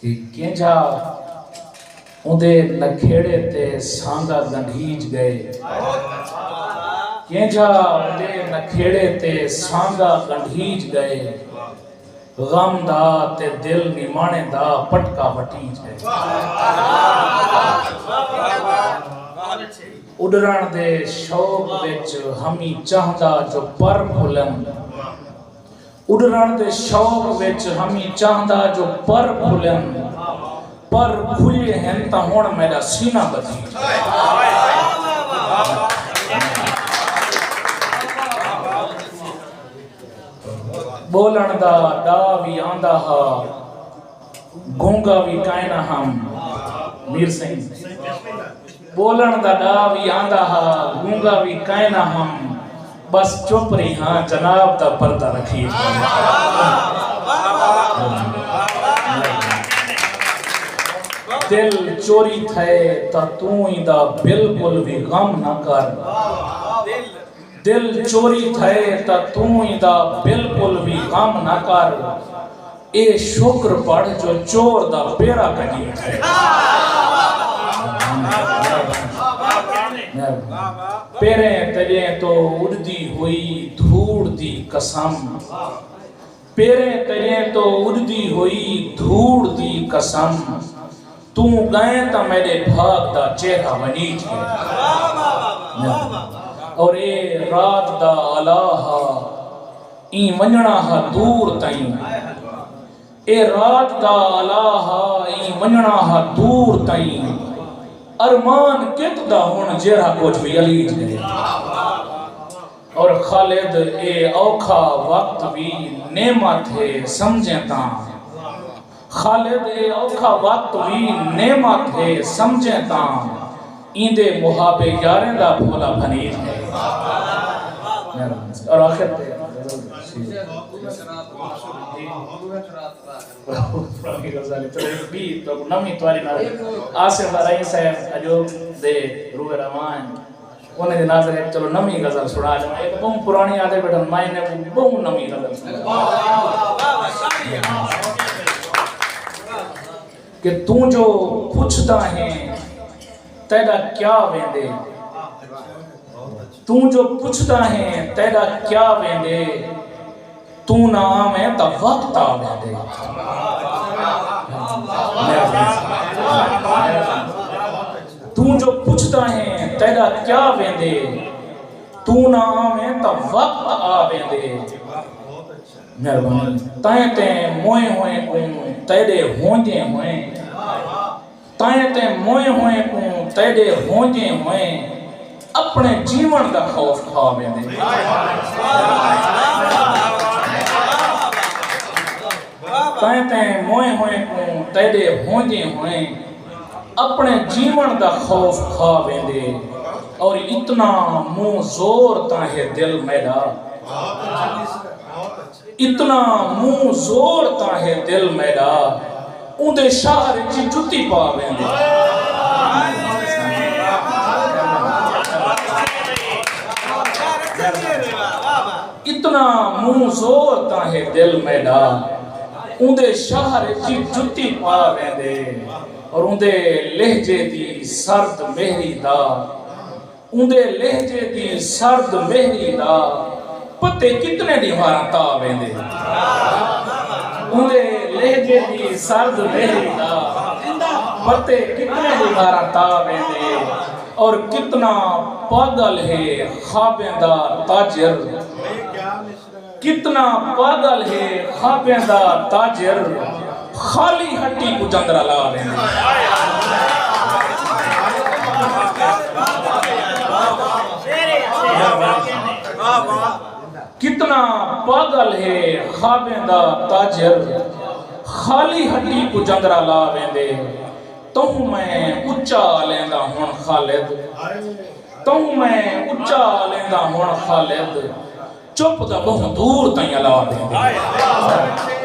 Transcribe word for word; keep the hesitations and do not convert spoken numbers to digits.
کینجھا اوندے نکھیڑے تے سانگا ڳنڈھیج ڳئے۔ کینجھا اوندے نکھیڑے تے سانگا ڳنڈھیج ڳئے۔ غم دا تے دل نماݨے دا پٹکا وٹیج ڳئے۔ اݙرݨ دے شوق وچ ہمی چاہندا جو پر پھلن۔ اݙرݨ دے شوق وچ ہمی چاہندا جو پر پھلن، پر کھلے ہن تاں ہݨ میݙا سینہ ٻدھی۔ ٻولݨ دا ݙا وی آندا ہا، گونگا وی کائنا ہم۔ میر سئیں، ٻولݨ دا ݙا وی آندا ہا، گونگا وی کائنا ہم، بس چپ رہی ہاں، جناب دا پردہ رکھی۔ دل چوری تھئے تاں توں ایندا بالکل وی غم نہ کر۔ دل چوری تھئے تاں توں ایندا بالکل وی غم نہ کر۔ اے شکر پڑھ جو چور دا پیرا کجی تھئے۔ پیریں تیݙیں توں اݙدی ہوئی دھوڑ دی قسم۔ پیریں تیݙیں توں اݙدی ہوئی دھوڑ دی قسم۔ توں ڳئیں تاں میݙے بھاڳ دا چہرہ ونڄیج ڳئے۔ اور اے رات دا آلا ہا، ایں ونڄݨا ہا دور تئیں۔ اے رات دا آلا ہا، ایں ونڄݨا ہا دور تئیں۔ ارمان کت دا ہݨ جیڑھا کجھ وی الیج ڳئے۔ اور خالد، اے اوکھا وقت وی نعمت ہے سمجھیں تاں۔ خالد، اے اوکھا وقت وی نعمت ہے سمجھیں تاں، ایندے محابے یاریں دا بھولا بھنیج ہے۔ اور آخر تے پراݨی غزل ہے، چلو ہک ٻی تو نویں تہاݙے نال آصف آرائی صاحب اڄوک دے روح رواں ہن۔ انہیں دی نظر ہے، چلو نویں غزل سݨا ݙیواں۔ ہک ٻہوں پراݨی آہدے ٻیٹھن، میں انہیں کوں ٻہوں نویں غزل سݨا۔ کہ توں جو پچھدا ہیں تیݙا کیا ویندے، توں جو پچھدا ہیں تیݙا کیا ویندے، توں نہ آویں تاں وقت آ ویندے۔ توں جو پچھدا ہیں تیݙا کیا ویندے، توں نہ آویں تاں وقت آ ویندے۔ مہربانی۔ تیں تیں موئے ہوئیں کوں تیݙے ہوندیں ہوئیں، تیں تیں موئے ہوئیں کوں تیݙے ہوندیں ہوئیں، اپݨے جیوݨ دا خوف کھا ویندے۔ تیں تیں موئے ہوئیں کوں تیݙے ہوندیں ہوئیں، اپݨے جیوݨ دا خوف کھا ویندے۔ اور اتنا منہ زور تاں ہے دل میݙا، اتنا منہ زور تاں ہے دل میݙا، اوندے شہر اچ جتی پا ویندے۔ اتنا منہ زور تاں ہے دل میݙا، اوندے شہر اچ جتی پا ویندے۔ اور اوندے لہجے دی سرد مہری دا، اوندے لہجے دی سرد مہری دا پتے کتنے ݙیہاراں تا ویندے۔ اوندے لہجے دی سرد مہری دا پتے کتنے ݙیہاراں تا ویندے۔ اور کتنا پاگل ہے خوابیں دا تاجر، کتنا پاگل ہے خوابیں دا تاجر، خالی ہٹی کوں جندرا لا ویندے۔ کتنا پاگل ہے خوابیں دا تاجر، خالی ہٹی کوں جندرا لا ویندے۔ تہوں میں اچا آلیندا ہݨ خالد، تہوں میں اچا آلیندا ہݨ خالد، چپ دا ٻہوں دور تئیں الا ݙیندے۔